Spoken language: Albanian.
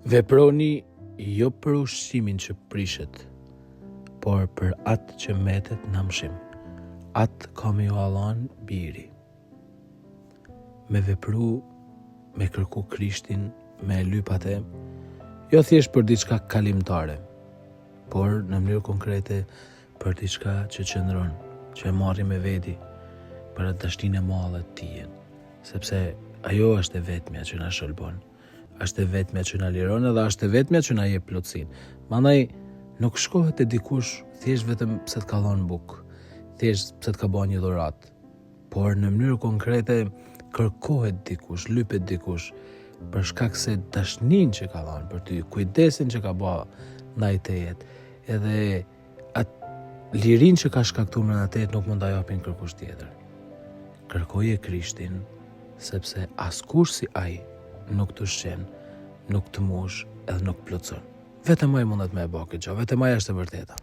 Veproni jo për ushqimin që prishet, por për atë që metet në amshim. Atë ka me jua dhanë biri. Me vepru, me kërku Krishtin, me e lyp atë, jo thjesht për diçka kalimtare, por në mënyrë konkrete për diçka që qëndron, që e marrim me veti, për atë dashninë e madhe të tijën, sepse ajo është e vetmja që na shëlbon, është e vetmja që na liron edhe është e vetmja që na jep plotësinë. Mandaj nuk shkohet te dikush thjesht vetëm pse të ka dhënë bukë, thjesht pse të ka bërë një dhuratë, por në mënyrë konkrete kërkohet dikush, lypet dikush për shkak se dashninë që ka dhënë për ty, kujdesin që ka bë ndaj teje, edhe atë lirinë që ka shkaktuar mbrenda teje nuk mund ta japin kërkush tjetër. Kërkoje Krishtin, sepse askush si ai nuk të ushqen, nuk të mush edhe nuk të plotëson. Vetëm ai mundet me e bë këtë gjë, vetëm ai është e vërteta.